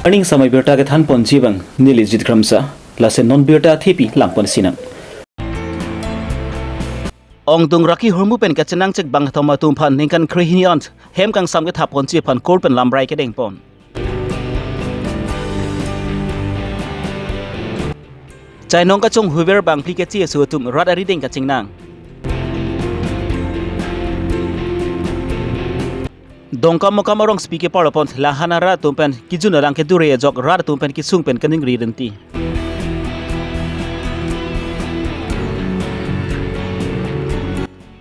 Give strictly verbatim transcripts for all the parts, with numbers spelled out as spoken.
Arni samai birta kethanponji abang neli Jit Kramsa, lason non birta thepi langpon sinang. Ongdung Rakhi Hormu pen kachenangchek bangkethom atum aphan ningkan krehini an hem kangsam kethapponji aphan court pen lamrai kedengpon. Chainong kachong huver bangphli kechi aso atum rat arideng kachingnang. Dongkamukam arong speaker parlopon Langhan arat atum pen kijun alang kedure ajok rat atum pen kesung pen kaningri rinti.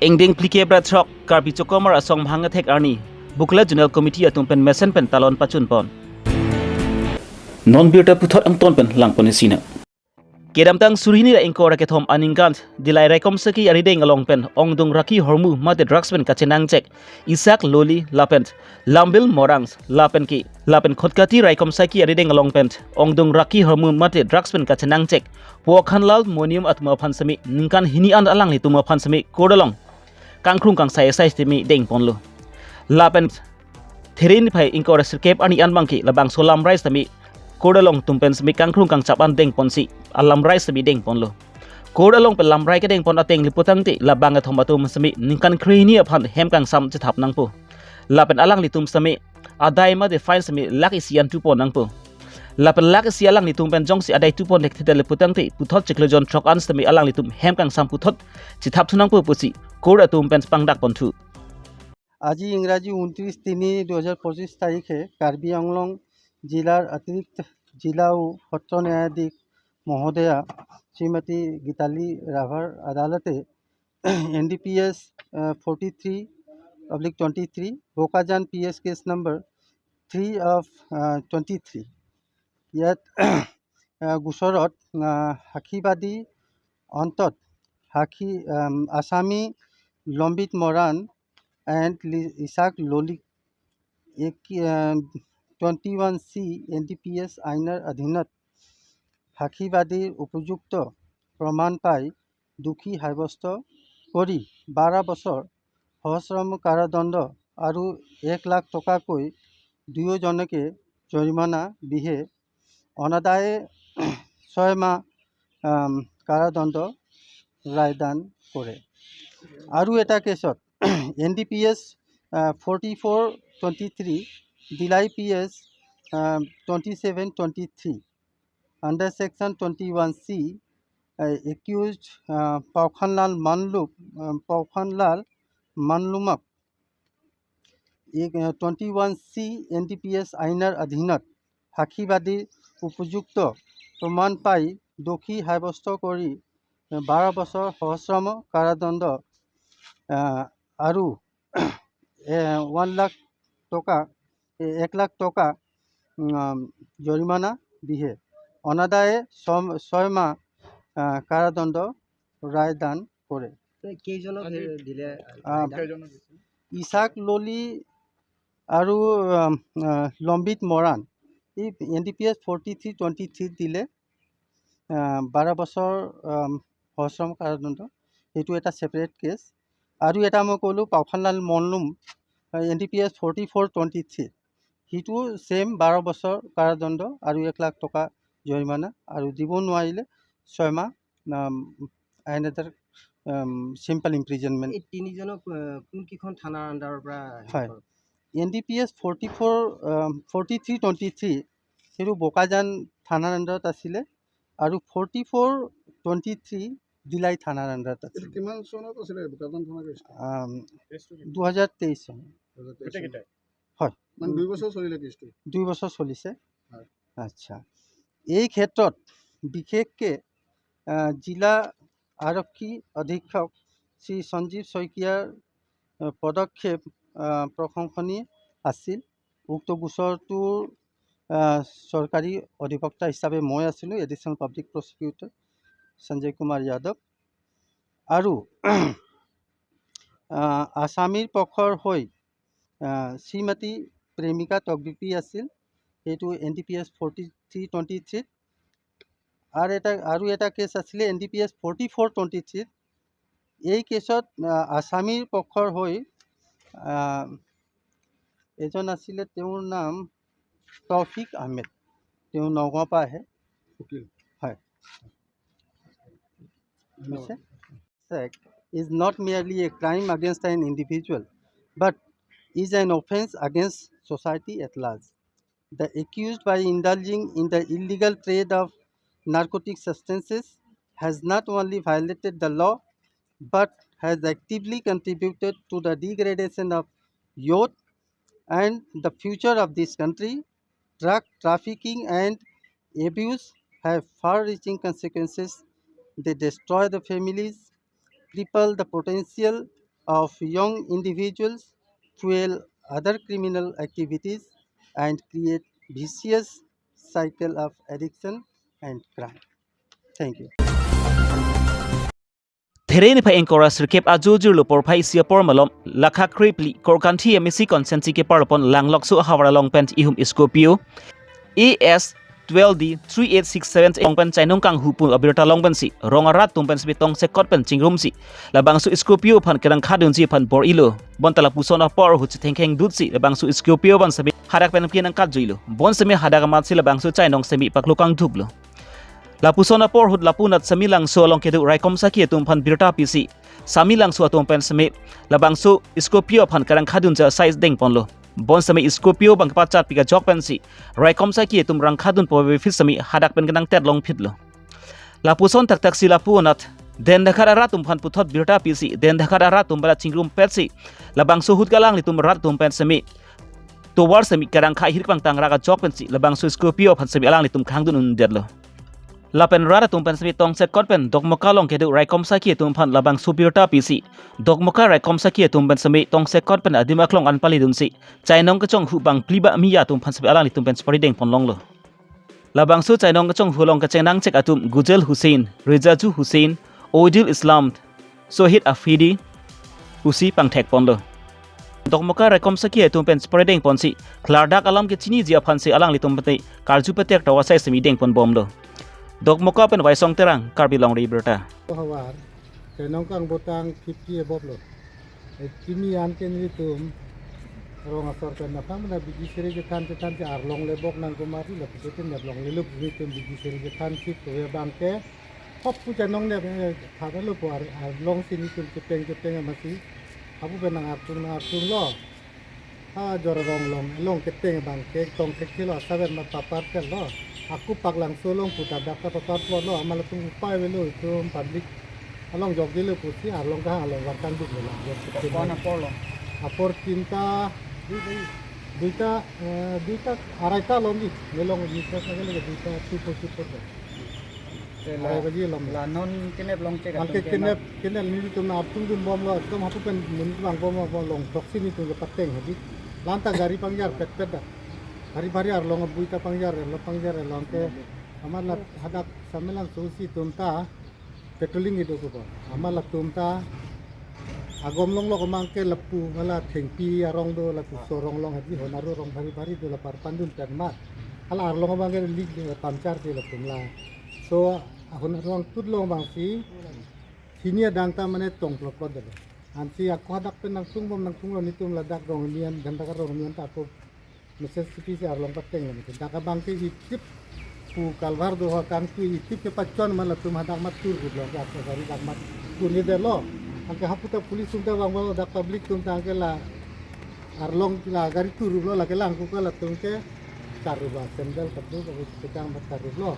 Ingdeng phlikep ra throk Karbi Chokomar Asong Mahang Athek arni Bukla Zonal Committee atum pen mesen pen talon pachunpon. Non birta puthot angton pen langpon sinang. Kedamtang suri hini ra ingkoi ra kethom aningkan Dillai raikom saki arideng along pen Ongdung Rakhi Hormu mate drugs pen kachenangchek Isak Loli lapen Lambil Morang lapen ke lapen Khatkhati raikom saki arideng along pen Ongdung Rakhi Hormu mate drugs pen kachenangchek Pu Okhanlal Monium atum aphan semi ningkan hini an alanglitum aphan semi court along kangkrung kangsai asai semi dengponlo. Lapen There niphai ingkoi ra sirkep arni an abangke labangso lamrai semi court along atum pen semi kangkrung kangchap an dengponsi alamrai semi dengponlo. Court along pen lamrai kedengpon ateng le putangte labangkethom atum semi ningkan krehini aphan hem kangsam chethap nangpo. Lapen alanglitum semi adai mate fine semi lakh isi an tupon nangpo. Lapen lakh isi alanglitum pen jongsi adai tupon thekthedet le putangte puthot chiklo jon throk an semi alanglitum hem kangsam puthot chethap thu nangpo pusi court atum pen pangdakponthu. আজি ইংৰাজী ঊনত্ৰিছ তিনি দুহেজাৰ পঁচিছ তাৰিখে কাৰ্বি আংলং জিলাৰ অতিৰিক্ত জিলা ও সত্ৰ ন্যায়াধীশ মহোদয়া শ্ৰীমতী গীতালী ৰাভাৰ আদালতে N D P S forty three oblique twenty three, Bokajan P S case number three of twenty three, ইয়াত আহ, গোচৰত আহ, সাক্ষীবাদী অন্তত সাক্ষী আম, আছামী লম্বিত মৰাণ এণ্ড লি- ইছাক ললিক twenty one C N D P S আইনৰ অধীনত সাক্ষীবাদীৰ উপযুক্ত প্ৰমাণ পাই দোষী সাব্যস্ত কৰি বাৰ বছৰ সশ্ৰম কাৰাদণ্ড আৰু এক লাখ টকাকৈ দুয়োজনকে জৰিমনা বিহে অনাদায়ে ছয় মাহ আম, কাৰাদণ্ড ৰায়দান কৰে। আৰু এটা কেছত N D P S forty four twenty three, Dilai P S twenty seven twenty three, under section twenty-one C, uh, accused uh, Paukhanlal Manlup, uh, Paukhanlal Manlumap, twenty one C N D P S আইনৰ অধীনত সাক্ষীবাদীৰ উপযুক্ত প্ৰমাণ পাই দোষী সাব্যস্ত কৰি বাৰ বছৰ সশ্ৰম কাৰাদণ্ড আহ, আৰু ওৱান লাখ টকা, এ, এক লাখ টকা উম, জৰিমনা বিহে অনাদায়ে ছম- ছয় মাহ আহ, কাৰাদণ্ড ৰায়দান কৰে। কেইজনক আজি, এ, দিলে আহ, ৰায়দান? কেইজনক দিছে? ইছাক ললি আৰু আম, আহ, লম্বিত মৰাণ, এই N D P S forty three twenty থ্ৰীত দিলে আহ, বাৰ বছৰ আম, সশ্ৰম কাৰাদণ্ড। সেইটো এটা ছেপাৰেট কেছ। আৰু এটা মই ক'লোঁ পাওখানলাল মনলুম, N D P S forty four twenty three, সেইটো ছেম বাৰ বছৰ কাৰাদণ্ড আৰু এক লাখ টকা জৰিমনা আৰু দিব নোৱাৰিলে ছয় মাহ আম, আইন এটাৰ চিম্পল ইমপ্ৰিজনমেণ্ট। এই তিনিজনক আহ, কোন কেইখন থানাৰ আণ্ডাৰৰ পৰা হেৰি হয়। কৰে? N D P S forty four forty three twenty three, সেইটো বোকাজান থানাৰ আণ্ডাৰত আছিলে আৰু ফৰ্টি ফ'ৰ টুৱেণ্টি থ্ৰী দিলাই থানাৰ আণ্ডাৰত এইটো আছিলে। কিমান চনত আছিলে বোকাজান থানাৰ কেছটো? আম, কেছটো কি? দুহেজাৰ তেইছ চন। দুহেজাৰ তেইছ চনত। গোটেইকেইটাই? হয়। মানে দুই বছৰ চলিলে কেছটো? দুই বছৰ চলিছে। হয়। আচ্ছা, এই ক্ষেত্ৰত বিশেষকৈ আহ, জিলা আৰক্ষী অধীক্ষক শ্ৰী সঞ্জীৱ শইকীয়াৰ আহ, পদক্ষেপ আহ, প্ৰশংসনীয় আছিল। উক্ত গোচৰটোৰ আহ, চৰকাৰী অধিবক্তা হিচাপে মই আছিলোঁ, এডিশ্যনেল পাব্লিক প্ৰচিকিউটৰ সঞ্জয় কুমাৰ যাদৱ। আৰু আহ, আছামীৰ পক্ষৰ হৈ আহ, শ্ৰীমতী প্ৰেমিকা তকবিপি আছিল, সেইটো N D P S forty three twenty থ্ৰীত। আৰু এটা আৰু এটা কেছ আছিলে N D P S forty four twenty থ্ৰীত। এই কেছত আহ, আছামীৰ পক্ষৰ হৈ আহ, এজন আছিলে, তেওঁৰ নাম তৌফিক আহমেদ। তেওঁ নগাঁৱৰ পৰা আহে। উকিল। হয়। ধন্যবাদ। Act is not merely a crime against an individual, but is an offense against society at large. The accused, by indulging in the illegal trade of narcotic substances, has not only violated the law, but has actively contributed to the degradation of youth and the future of this country. Drug trafficking and abuse have far-reaching consequences. They destroy the families, cripple the potential of young individuals, fuel other criminal activities, and create vicious cycle of addiction and crime. Thank you. There niphai ingkoi ra sirkep ajo jirlo porphai isi apor malom, lakha krepli Korkanthi M A C constituency keparlo pon Langlokso ahavar along pen ihum Scorpio A S twelve D three eight six seven along pen chainong kanghu pu abirta along pensi rong arat atum pen semi tongsekot pen chingrumsi labangso Scorpio aphan kerangkhadunji aphan bor-ilo. Bonta lapuson apor ahut si thengkheng dutsi labangso Scorpio aphan semi hadak pen kenangkatjuilo. Bon semi hadak amatsi labangso chainong semi paklo kangdhuklo. Lapuson apor ahut lapu anat Samelangso along kedo raikom saki atum aphan birta pisi Samelangso atum pen semi labangso Scorpio aphan kerangkhadunji asai dengponlo. Bon semi Scorpio abang kepachatpi kajok pensi raikom saki atum rangkhadunpo ave phit semi hadak pen kenangtetlong phitlo. Lapuson thakthak si lapu anat Dendakhat arat atum aphan puthot birta pisi Dendakhat arat atum pen chingrumpeksi labangso ahut ke alanglitum rat atum pen semi tovar semi kerangkha ahir pangtang ra kajok pensi labangso Scorpio aphan semi alanglitum khangdun undetlo. Lapen rat atum pen semi tongsekot pen Dokmoka along kedo raikom saki atum aphan labangso birta pisi Dokmoka raikom saki atum pen semi tongsekot pen adim aklong an palidunsi chainong kechonghu bangphli ba miya atum aphan semi alanglitum pen supari dengponlonglo. Labangso chainong kechonghu along kecheng nangchek atum Gujel Hussain, Rijaju Hussain, Odil Islam, Sohid Afridi pusi pangthekponlo. Dokmoka raikom saki atum pen supari dengponsi klardak alam kechiniji aphansi alanglitum pen karju peter tawa sai semi dengponbomlo. Dokmoka pen Waisong Terang, Karbi Longri Abirta. Havar, chainong kangbotang fifty above lo. Eh, kimi an ke nelitum rong asor pen aphan mena bidi seri chethan chethan si arlong le bok nangkok ma ri, lapuson pen arlong le lo, nelitum bidi seri chethan si tovar abang ke hop pu chainong ne, eh, thapelo pu ar-, arlong si nelitum chepeng chepeng amatsi hapu pen nang artung nang artung lo. Ha Jorarong along, along keteng abang ke tongthekthelo, asaben ma papar tel lo. Ako Paklangso along puta dak ta papar po lo, amat latum upai avelo, itum public along jokjelo pusi arlong kehang along wartang duk mela. Kon apor lo? Apor tinta, duita, eh, duita, araita along di, melong ni, terus lagi lagi duita, two forty-four lo. Te la, arai baji along. La non kenep longchek atum ke kenep, kenep nelitum nang artungdunbomlo, ekdom hapu pen mun vangbomlo, long throksi nelitum ke pateng hedi. La-an ta gari pangjar petpet dak. Bhari bhari arlong abui ta pangjar, arlong pangjar, arlong ke amat la hadak Samelangso si atum ta patrolling kedo ko. Amat latum ta agom longlok abang ke lapu hala thengpi arong do, lapu sorong along hedi, hon aro arong bhari bhari do, la parpandun pen ma. Hala arlong abang ke leak do, puncture ke latum la. So, ahon arong tut along abang si hini adang ta mane tongplot plot dolo. Ansi ako hadak pen nangtungbom nangtunglo, nelitum ladak Rongmian, Dendakhat Rongmian ta ako mesen sipi si arlong pateng lo. Dak abang ke itip pu kalvar do ha kangtui, itip ke pachon ma latum hadak mat tur gublo ke, ako gari dak mat tur ni delo. Anke hapu ta police atum ta vangbomlo, dak public atum ta anke la arlong la gari tur gublo, lake lang kuka latum ke karuba sandal kadu kadu kechang mat karublo.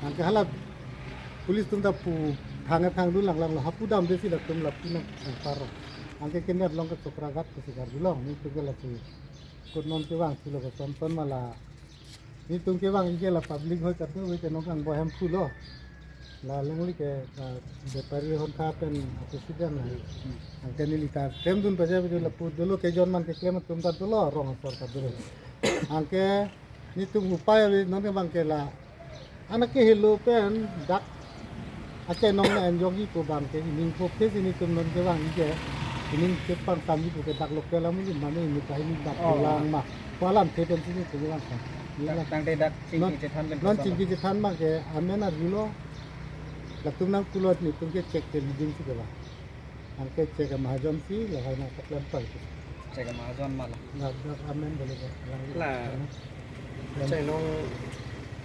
Anke hala police atum ta pu thang thangdun langlanglo, hapu damde si latum lapu nangparo. Anke kenep along ke Sokraghat ke sikar dulong, nelitum ke lasi kut non kevang si lo ke son son ma la. Nelitum kevang ike la public hoi kadu ke nong kangbo hem pulo. La lengli ke, ah, bepari hon kha pen accident la. Anke neli ta klemdun paja bidi lapu dolo, kejon man keklem atum ta dolo, rong asor ta dolo. Anke nelitum upai ave non kevang ke la. Anak ke helo pen dak achainong na enjogi ko abang ke ining pho phe si nelitum non kevang ike. Ining kepang samji ko ke dak local amu mane ini kahi ini dak Oh. Pulang ma. Ko alamthe pen si nelitum kevang sa. Dak tangte dak chingki Non, chethan pen non kevang. Chingki chethan ma ke amen arjulo. Latum nangpulo nelitum ke chek ke leading si kevang. Anke chek ke mahajon si lahai nangpaklem pai. Chek ke mahajon ma la. Dak dak amen bole ke. La. Chainong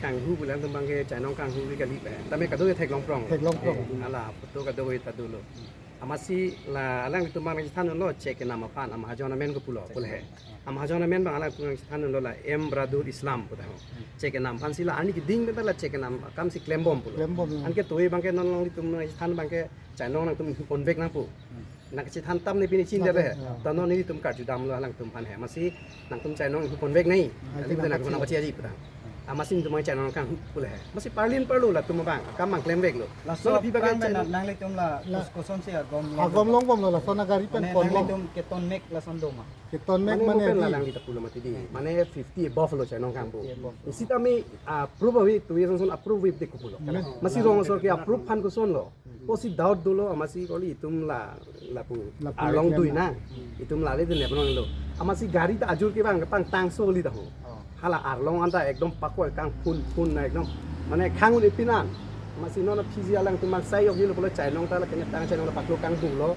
Kanghu pu alangtum abangke chainong kanghu ke kali le. Tame kadokave theklong prong. Theklong prong. Eh, hala photo kadokave ta dolo. Amatsi la alangtum abang nangchethan lo chek kenam aphan, amahajon amen ke pulo, pulo he. Amahajon amen abang alangtum nangchethan lo la M Radul Islam pu ta ho. Chek kenam aphan si la arni keding pen ta la chek kenam akam si klembom pulo. Klembom, ya. Anke tuve abangke non alangtum nangchethan abangke chainong nangtum convert nangpo. Nangchethan tam ne pini chin dele he. Ya. Ta non nelitum karjudamlo alangtum aphan he. Amatsi nangtum chainong convert nai. Ah, alangtum nangtum nangpachi aji pu ta. Amatsi nelitum chainong kanghu pulo he. Amatsi parlin parlo latum abang. Akam abang klemveklo. Laso aphi abangke aphrang chainong nang-, nanglitum la la- kos-, kosonsi agom long agom longbomlo, laso nang gari pen mane kon long. Nanglitum keton mek lason do ma? Keton mek mane mane pen la di. Nangli ta pulo mati di. Mane fifty above lo chainong kanghu. Fifty above. Isi tame, ah, approve ave, tuve asonson approve ave de ko pulo. Mane amatsi rong asor ke approve aphan kosonlo. Pusi doubt dolo, amatsi kali itum la, lapu, lapu arlong le dui na. Itum la le dun le pano lo. Amatsi gari ta ajur ke abang pangtangso kali ta ho. Oh. Hala arlong anta ekdom pakoi kangphun phun na ekdom. Mane khang un-e pin an. Amatsi non aphi si alangtum abang sai yok hilo pulo chainong ta la kenya tang chainong la paklo kanghu lo.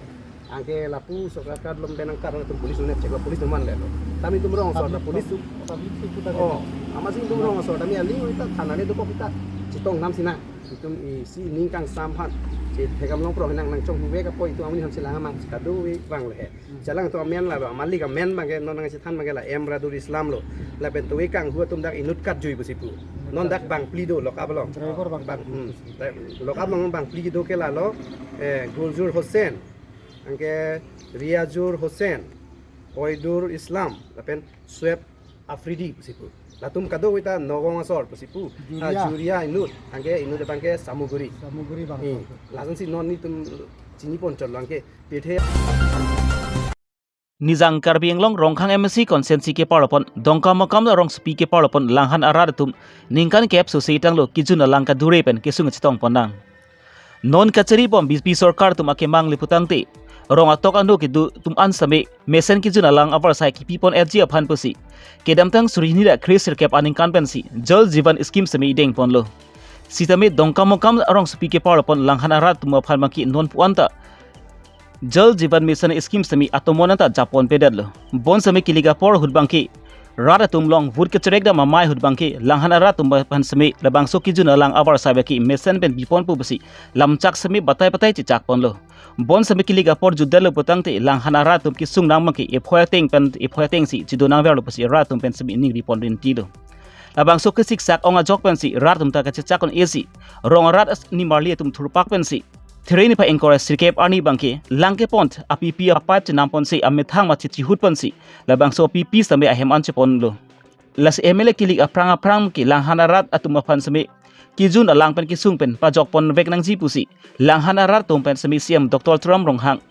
Anke lapu sokra card lom benang card atum police unit check lo, police numan le lo. Tame itum rong asor ta police tu. Public safety ta. Oh, amatsi itum rong asor tame aling ita thana le dokok ita chetong nam sina. Itum isi ning kangsam aphan chethekdam long prong nang nangchonghu vek apot itum amonit aphan chelang amang kadokave vang le he. Chelang atum amen la ba, malik amen abangke non nangchethan abangke la M Radul Islam lo. Lapen tuve kanghu atum dak inut karjui pusi pu. Non dak bangphli do lock up along. Driver bang. Bang, hmm. Lock up along bangphli do ke lalo, eh, Guljur Hussain, anke Riajur Hussain, Oidur Islam, lapen Sueb Afridi pusi pu. Latum kadokave ta Nagaon asor pusi pu. Juria. Ah, Juria inut, anke inut abangke Samuguri. Samuguri bang. Hmm. Lasonsi non nelitum chini pon chotlo anke pithe. Nijang Karbi Anglong Rongkhang M A C constituency kepar apon Dongkamukam rongsopi kepar apon Langhan arat atum ningkan kep susi tanglo kejun alang kadure pen kesung chetong pon nang. Non kachari bom B J P sorkar atum akemang le putangte, rong atok ano kedo atum an same mesen kejun alang avarsai kipi pon etji aphan pusi kedamtang suri hini ra kre sirkep aningkan pensi Jal Jeevan scheme same ideng ponlo. Sitame Dongkamukam rongsopi kepar apon Langhan arat atum aphan abangke non pu-an ta Jal Jeevan Mission scheme same atomon anta japon pedetlo. Bonseme kilik apor ahut abangke rat atum along vote kacherek dam amei ahut abangke Langhan arat atum aphan seme labangso kejun alang avarsai abangke mesen pen bipon pu pusi lamchak seme batai batai chechak ponlo. Bonseme kilik apor jutdetlo putangte Langhan arat atum kesung nang abangke ephoi ateng pen ephoi atengsi chedo nangverlo pusi rat atum pen seme ningri pon rinti lo. Labangso kesiksak ong ajok pensi rat atum ta kachechak un-esi rong arat as nimarli atum thurpak pensi There niphai ingkoi ra sirkep arni abangke lang kepon apipi apipe chenam ponsi amethang ma chechihut ponsi labangso apipi sitame ahem an cheponlo. Lasi M L A kilik aphrang aphrang ke Langhan arat atum aphan seme kejun alang pen kesung pen pajok pon vek nangji pusi Langhan arat atum pen seme C E M Doctor Tuliram Ronghang,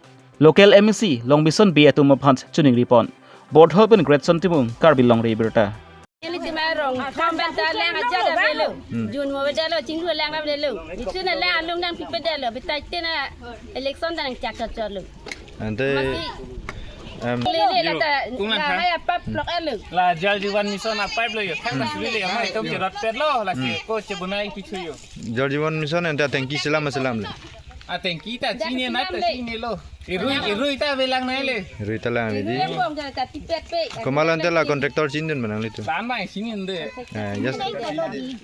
local M A C Longbison Bey atum aphan chiningri pon. Borthol pen Greatson Timung, Karbi Longri Abirta. Ilitum arong, kam pen ta lang ajat avelo. Hmm. Jun mo vedetlo, chinglu lang avelo. Itum na lang along nangpipe detlo, betai itum na election ta nangchak chot chotlo. Ante, masi, em, lele la ta, kung lang la kan? Hai apap plok elo. La Jal Jeevan Mission apipe lo yo. Thang na suri le, amei atum cherot petlo, lasi, hmm, ko chebonai pithu yo. Jal Jeevan Mission ante tangki selam selam le. Ah, tangki ta chini na ta chinilo. Irui, irui ta avelang nai le. Irui ta lang le di. Irui yang bom jala ta tipet pe. Komat lo ante la contractor chinidun ma nanglitum? Tan mai chinide. Ah, yes.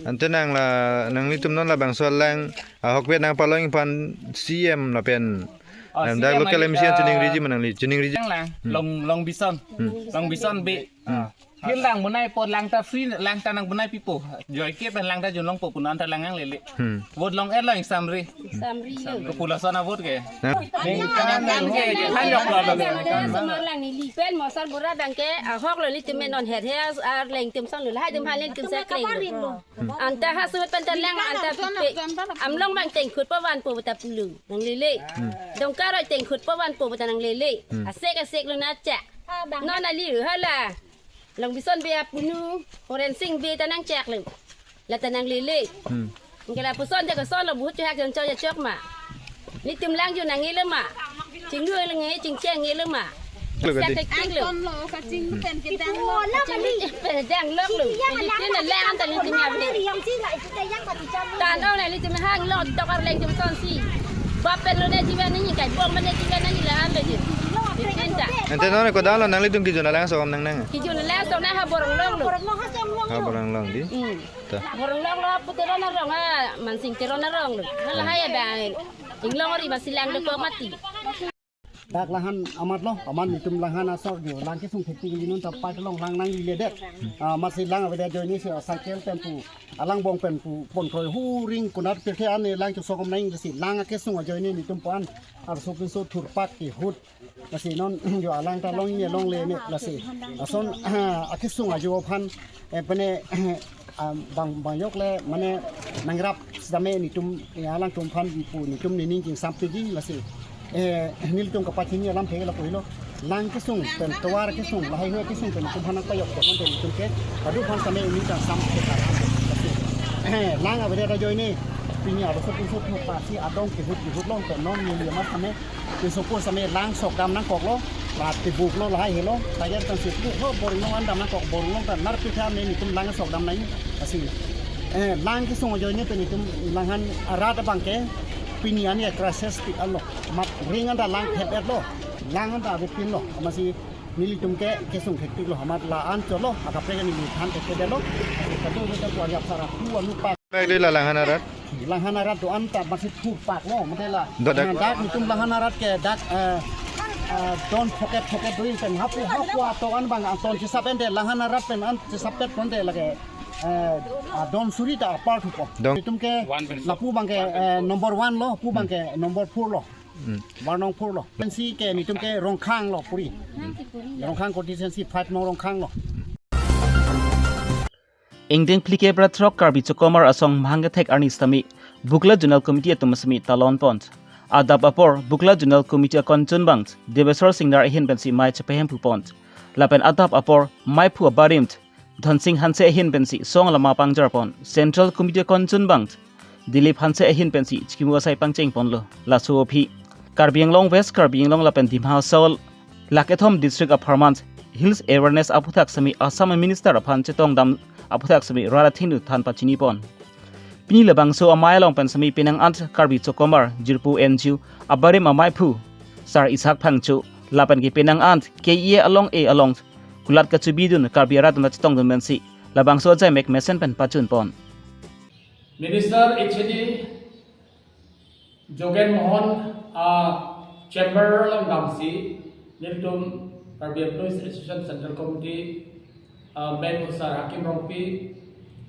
Ante nang la, nanglitum non labangso lang ahokpet nangpalong aphan C M lapen, oh, em, dak C M local M C an chiningriji ma nangli, chiningriji. Lang, hmm, Long, Longbison. Hmm. Longbison Bey. Hmm. Phin lang bonaipo, lang ta free, lang ta nangbonai pipo. Joike pen lang ta junlongpo pu non ta lang nanglele. Hmm. Vote long-etlo ingsamri. Ingsamri lo. Kopilo son avote ke. Nah. Ning kanan ke, han yok lo lo. Somar lang neli pen mosar bura abangke, ahok lo ilitum non het he as, arleng atum son lo, lahai atum han le atum sa kleng lo. Hmm. Anta ha suhut pen ta lang, anta pipe. Amlong abang tengkhut po vanpo ta pulo. Nanglele. Hmm. Dongkaroi tengkhut po vanpo ta nanglele. Hmm. Asek asek lo na chak. Non ali hala. Longbison Bey apunu, Horensing Bey ta nangchaklo. La ta nanglele. Hmm. Anke lapuson ta kosonlo, vote chohak jongchok jachok ma. Nelitum lang jun nangne lo ma. Chinglu lang nge, chingcheng nge lo ma. Lo ka sak di. Tik tik lo. Angton lo, kachinglu pen kedang lo. Kachinglu pen kedang lo lo. Nelitum na lang anta nelitum ya be. Tano na nelitum hang lo, dokar lang atum sonsi. Bap pen lo ne jiwan ni kai, bong mane jiwan ni la an lo ji. Nelitum Ante non ko dalo nanglitum kejun alang sok damnang nang. Kejun alang sok nang ha Borong Long lo. Ha Borong Long di. Hmm. Ta. Borong Long lo, Pu Teron arong ha, Mansing Teron arong lo. Hala hai ada. Inglong ori masi lang dokok mati. Dak lahan amat lo, amat netum lahan asor jo, lang kesung thektik inut ta park along lang nangle det. Ah, masi lang avedet ajoine si cycle pen pu, alang bong pen pu, pon kroi huring konat pirthe an ne lang chosok damnang, lasi lang akesung ajoine netum pu-an arso pinso thurpak kehut. Lasi non jo alang ta longle longle me, lasi ason akesung ajo aphan, eh, pene, ah, bang, bang yok le mane nangrap sitame netum, eh, alangtum aphan pu netum nening kingsam piji, lasi, eh, nelitum kapachini alam thek lapu helo. Lang kesung pen, tovar kesung, lahai hua kesung pen netum aphan nangpajok pon pen netum ke, adu aphan sitame ini kangsam ke karan. Lasi, eh, lang avedet ajoine, pini arso pinso thurpak si adong kehut kehut long pen non neli amat sitame, pinso pu sitame lang sok damnang koklo, la tibuk lo, lahai helo, tajar tan si tibuk lo, Borong Long an damnang kok, Borong Long tan nar pitha ne netum lang sok damnang, lasi. Eh, lang kesung ajoine pen netum lahan arat abang ke, pini an ya crisis pik alo, mat ring an ta lang thep et lo, lang an ta avepin lo, masi nelitum ke kesung thektik lo, amat la-an cholo, akaprek neliphan thekthedet lo, kado kado kuaria sara pu anu pa. Bag di la lahan arat. Lahan arat do-an ta masi thurpak lo, mate la. Do dak. Nah, dak netum lahan arat ke dak, eh, eh, don phoket phoket do-in pen hapu hapu ato an bang anton chisap ende lahan arat pen an chisap pet ponte lake, eh, ah, don suri ta apar thupo. Don. Netum ke lapu bang ke, eh, number one lo, pu bang ke number four lo. Hmm. Barnong four lo. Constituency ke netum ke Rongkhang lo puri. Rongkhang constituency five no Rongkhang lo. Ingdeng phlikep ra throk Karbi Chokomar asong mahang kethek arni sitame Bukla Zonal Committee atum sitame talon pon. Adap apor Bukla Zonal Committee akonchunbang Debeswar Singnar ahin pensi mei chepehem phu pon. Lapen adap apor meiphu abarim Dhonsing Hanse ahin pensi song lama pangjar pon. Central Committee akonchunbang Dilip Hanse ahin pensi chikimu asai pangcheng ponlo. Laso aphi Karbi Anglong West, Karbi Anglong lapen Dima Hasao la kethom district apharman Hills Awareness aphuthak sitame Assam Minister aphan chetong dam aphuthak sitame rat athengno than pachini pon. Pini labangso amei along pen sitame penang an Karbi Chokomar jirpo N G O abarim ameiphu Sar Isak Phangcho lapen ke penang an K E A along e along kulat kachebidun Karbi arat atum ta chetongdun pensi labangso ajaimek mesen pen pachun pon. Minister H A D Jogen Mohan, ah, chamber along damsi, nelitum Karbi Employees Association Central Committee, ah, meiphu Sar Hakim Rongpi,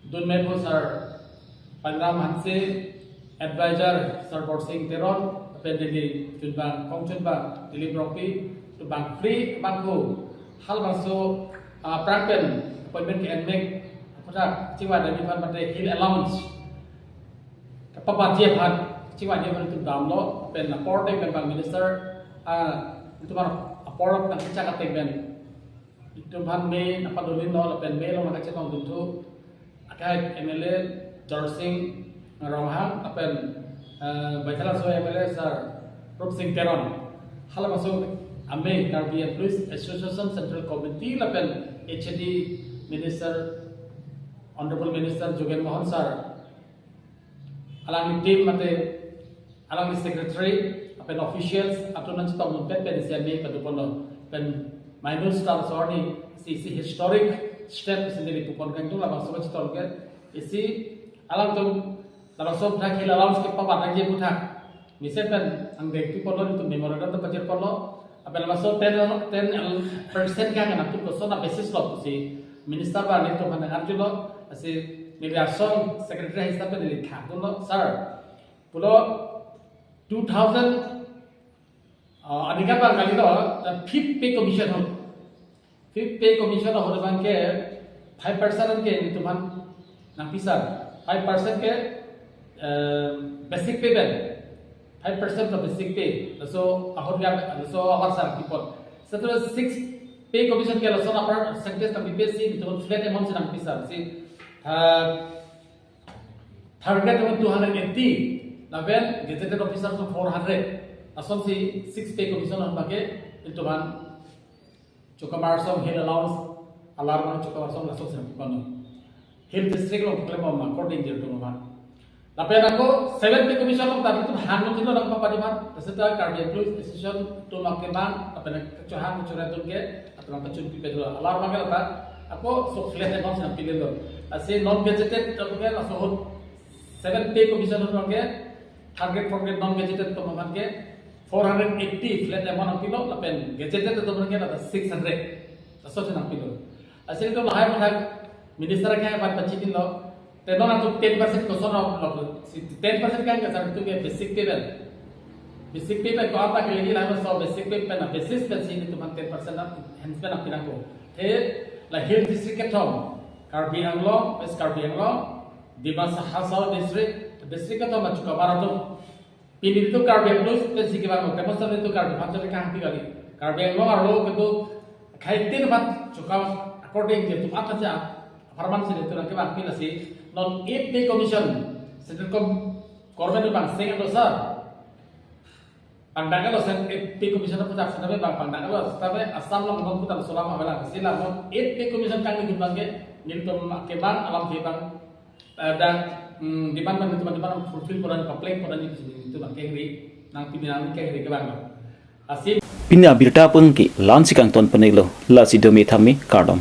dun meiphu Sar Pangram Hanse, advisor Sar Borsing Teron, lapen neli chunbang, kongchunbang Dilip Rongpi, tu bang free bangphu, halabangso, ah, aphrang pen appointment ke-enmek aphuthak chingvai damji aphan mate hill allowance kapabadji aphan chingvai damji aphan itum damlo, pen apor ateng pen bang minister, ah, itum aphan apor nangkechak ateng pen itum aphan mei nangpadolin lo, lapen mei along nangkachetongdun thu akai M L A Dorsing Ronghang lapen, eh, Baithalangso M L A Sar Rupsing Teron, halabangso amei Karbi Employees Association Central Committee lapen H A D Minister, Honorable Minister Jogen Mohan Sar, alangli team mate alangli secretary lapen officials atum nangchetongdun pen pen isi amei padu ponlo, pen minus tal sorni si isi historic step si neli pu pon kangtung labangso chetong ke isi alangtum labangso aphuthak hill allowance kepabadji aphuthak mesen pen angdeng pi ponlo, itum memorandum ta pajir ponlo. Lapen labangso ten, ten percent ke nangtum koson abasis lo pusi minister ba nelitum aphan nang-arjulo, lasi neli asong secretary hisap pen neli thakdunlo, sir, pulo two thousand, uh, aningkan abang kalilo, the fifth pay commission ahut. Fifth pay commission ahut abang ke five percent ke netum aphan nangpi sir. Five percent ke, eh, basic pay pen. Five percent ke basic pay. Laso ahut ke, laso ahavar sir pi pon. Setelah sixth pay commission ke laso apar percentage nangpipe si netum aphan flat amount si nangpi sir. Si, uh, third grade two hundred eighty, lapen gazetted officer to four hundred. Lasonsi sixth pay commission ahut abang ke netum aphan Chokomar asong hill allowance, alar mane Chokomar asong laso sera pi ponlo. Hill district along keklem ma according to Chokomar. Lapen ako seven pay commission along tadi tu hang lo tilo nang papa di man. Seta Karbi Employees Association atum akemang, lapen kechohang kechohang atum ke, atum kachun pipe dulu. Alar magal ta, ako so flat amount si nangpilo. Lasi non gazetted atum ke laso ahut seven pay commission atum ke, third grade, fourth grade non gazetted atum ke four hundred eighty flat amount nangpilo, lapen gazetted atum ke lata six hundred. Laso si nangpilo. Lasi tu lahai mahai minister ke ban pachini lo. Te non atum ten percent koson lo, si ten percent kan kasar tu ke basic pay pen. Basic pay pen ko-an ta kelegi lahai so basic pay pen a basis pen si nelitum an ten percent na enhancement nangpi nangkok. Te la hill district kethom, Karbi Anglong, West Karbi Anglong, Dima Hasao district, district kethom achuka bar atum. Pini tu Karbi Employees pen si kevang, te masa tu Karbi Employees kehang pi kali. Karbi Anglong arlo kedo khai tin mat chuka according to atum apa saja, apharman si nelitum nangkevang pi lasi non eight pay commission central com government bang seng ando sir. Pangdang lo sen eight pay commission apa jak sen bang pangdang lo, tapi Assam along non putar sulam avelang si la non eight pay commission kang ni bang ke nelitum kevang alam ke bang, eh, dan, hmm, demand bang nelitum demand fulfill koran, complain koran ni nelitum kehri, nangpini nangkehri kevang lo. Lasi pini abirta pun ke la-an si kangton pon-iklo, lasi dome thame kardom.